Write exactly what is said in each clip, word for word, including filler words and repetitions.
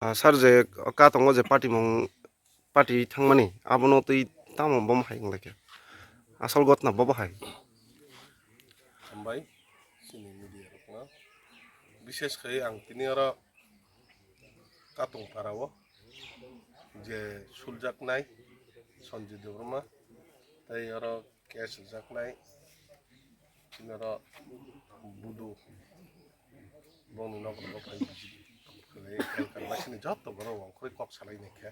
Ah, sir, je katongo je party mung, party thangmani, abono twi tamo bomo hai wnglaikha? Asol gotna bobo hai. Hambai, chini media rokno. Bishesh khai ang tini oro Katong parao je suljaknai Sanjit Debbarma, tei oro case rwjaknai, chini oro Budu bongni nogo phai, Elkar basini joto borok wngkhorwi kok salai naikha.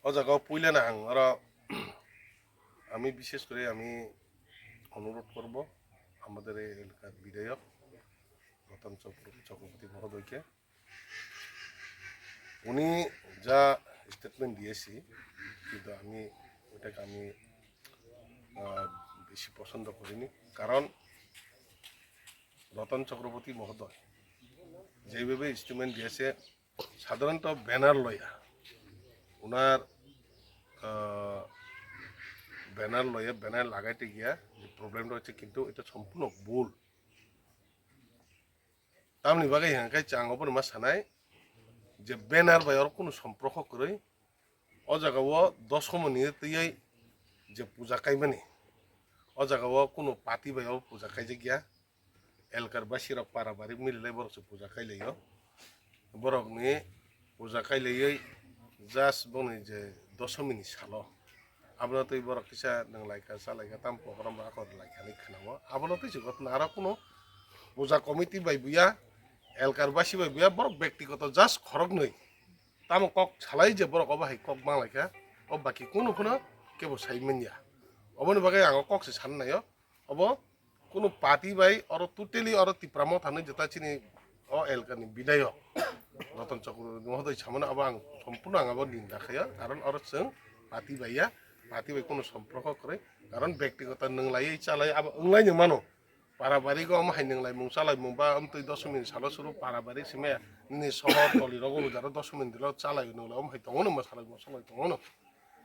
O jaga o puilano ang oro, আমি বিশেষ করে আমি অনুরোধ করব আমাদের এই এলাকার বিধায়ক রতন চক্র-, চক্রবর্তী মহোদয়কে। উনি যা স্টেটমেন্ট দিয়েছি, কিন্তু আমি ওটাকে আমি, আহ, বেশি পছন্দ করিনি। কারণ রতন চক্রবর্তী মহোদয় যেভাবে স্টেটমেন্ট দিয়েছে, সাধারণত ব্যানার লয়া, ওনার, আহ, ব্যানার লয়া, ব্যানার লাগাইতে গিয়া যে প্রবলেমটা হচ্ছে, কিন্তু এটা সম্পূর্ণ ভুল। Tamni bagwi hwnkhe chwng obono ma sanai je banner bai oro kunu somporko kwrwi. O jaga o dosomoni twiwi je puja kaimani, o jaga o kunu party bai o puja kaijak ya. Elkar basi rok para bari mililai borok se puja kailaio. Borokni puja kailaiwi just bongni je dosomini salo. Abono twi borok kisa nwnglaikha, chalaikha, tamo program rok akhor laikha hinwi khwnao. Abono twi se gotna aro kunu puja committee bai buya, Elkar basi bai buya, borok bektigoto just khoroknwi. Tamo kok salai je borok obo hai kok manglaikha, o baki kunu phano kebo sai manya. Oboni bagwi ang o kok se sannaio. Obo kunu party bai oro totally oro Tipra Motha hinwi jeta chini o elkani bidayok Ratan Chakraborty mohoday samano abo ang sompurno ang abo ninda khaio, karon oro chwng party bai ya, party bai kunu somporko kwrwi, karon bektigoto nwnglaiwi chalai abo wnglaino mano. Para barigo omo hai nwnglaimung chalaimung ba amtwi dosomini salo suru para bari simi nini sohor tolirogo bujaro dosomini dilo chalai nwnglai omo hai tongo no mwsalai mwsalai tongo no.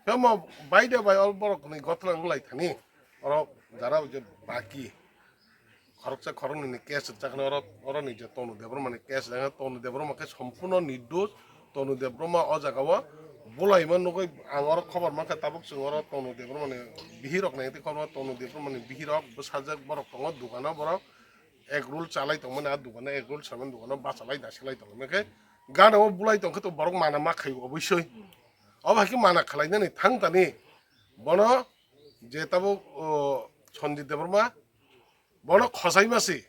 Tamo baide bai o borok ni gotna wng lai thani. Oro jara je baki khoroksa khoroknwi ni case rwchak khe oro, oro ni je Tonu Debbarma ni case rwchak khe Tonu Debbarma khe sompurno nirdos. Tonu Debbarma o jaga o bulaima nugwi ang oro khobor mankha, tabuk chwng oro Tonu Debbarma ni bihik rok nai tei khobor Tonu Debbarma ni bihik rok bwsajak borok tongo dukano borok. Egg roll chalai tongmani, a dukano egg roll chalai dukano bachalai dasilai tongmani khe gana o bulai tongkhe to borok mana ma khaio oboisoi. Obo hai khe mana khwlainani thang tani bono je tabuk, o, Sanjit Debbarma bono khosai ma se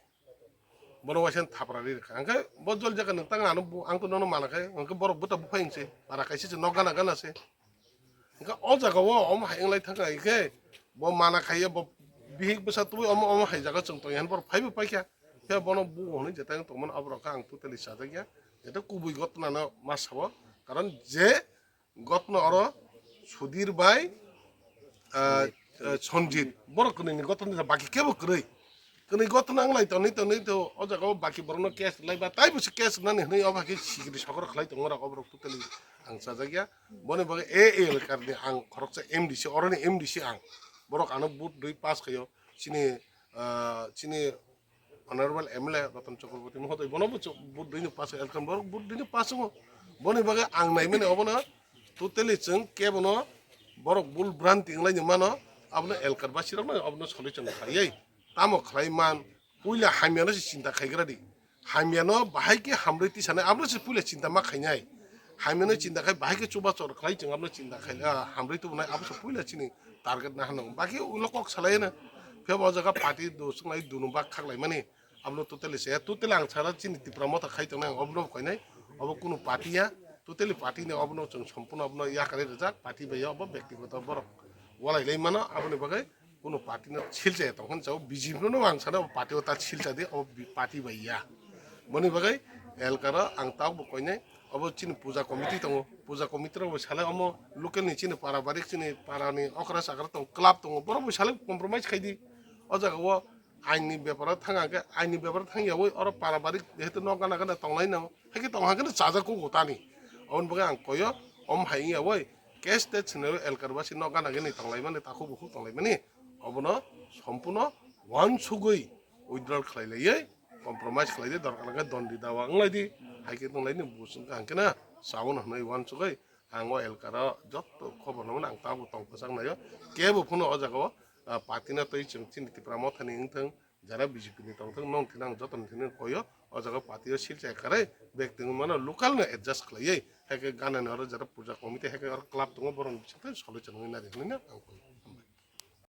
bono waisa thapra ri rwkha. Hwnkhe bo jol jaka nwng tang ano bu-, ang to nono mana khe hwnkhe borok bwta buphai wngse para kaisa se nok gana gana se. Hwnkhe o jaga o omo hai wnglai thangkha, hwnkhe bo mana khaiya, bo bihik bwsa tubui omo, omo hai jaga chwng tongya hwnwi borok phaibo paikha. Phiya bono bugo hwnwi je tang tongmani oborok khe ang totally chajakya. Jeta kubui gotnano ma sao, karon je gotno oro Sudhir bai, ah, ah, Sanjit, borok kwnwi ni gotno baki kebo kwrwi. Kwnwi gotno wng lai tonwi tonwi to o jaga o baki borokno case rwlai ba taibo se case rwnani hwnwi obo hai khe sikiri sokoro khlai tongo rok oborok totally ang chajakya. Boni bagwi A A L karni ang khoroksa M D C, oroni M D C ang. Borok ano vote rwi pass khaio. Chini, ah, chini Honorable M L A Ratan Chakraborty mohoday bono bo cho-, vote rwino pass khaio. Elkar borok vote rwino pass wngo. Boni bagwi ang naimani obono totally chwng kebono borok bul bhranti wnglaini mano, abono Elkar basirokno abono solution khlaiwi. Tamo khlai man, puila hamyano se chinta khaigra di. Hamyano bahai khe hamrwi tisanai, abono se puila chinta ma khainai. Hamyano chinta khai bahai khe chuba chor khlai chwng abono chinta khai, ah, hamrwi tubunai, abo se puila chini target na hano. Baki ulo kok salai na. Phiya bo o jaga party do chwnglai dunu bak khaklai mani. Abono totally se, totally ang sara chini Tipra Motha khai tongnai, ang obono bo koinai. Obo kunu party ya, totally party ni obono chwng sompurno obono yakarwi rijak, party bai ya obo bektigoto borok walai lai mano, aboni bagwi kunu party no silchaya tong hwn chao, B J P no ang sana obo party o ta silcha di, obo bi-, party bai ya. Boni bagwi Elkar o ang tabuk bo koinai, obo chini puja committee tongo, puja committee rok bo salai omo local ni chini para barik chini para ni okra chakra tong club tongo, borok bo salai compromise khai di. O jaga o aini bepar o thang khe, aini bepar thang yawi oro para barik jehetu nok gana gana tonglai no, hai khe tong ha khe no chajak kugo tani. Aboni bagwi ang koyo, om hai wngya oi, case te swnwi Elkar basi nok gana gini tonglai mani, takhuk bukhuk tonglai mani, Obono sompuno wansugwi withdrawal khlai laiwi compromise khlai di, dorkar hwnkhe dondi dawa wng lai di, hai khe tong lai di, bo chwng kaham khe na sabono hwnwi wansugwi ang o elkaro jotto khobor no mano, ang tabuk tong kwchak naio, kebo phano o jaga o, ah, party no twi chwng chini Tipra Mothani wng thung, jara B J P ni tong thung, nong thina ang joto ni thani koyo, o jaga party o silchai karwi bek tongwi mano, local no adjust khlaiwi, hai khe ganani oro jara puja committee, hai khe oro club tongo, borok ni bisingtwi soloi chwnwi nari hwnwi no ang koi.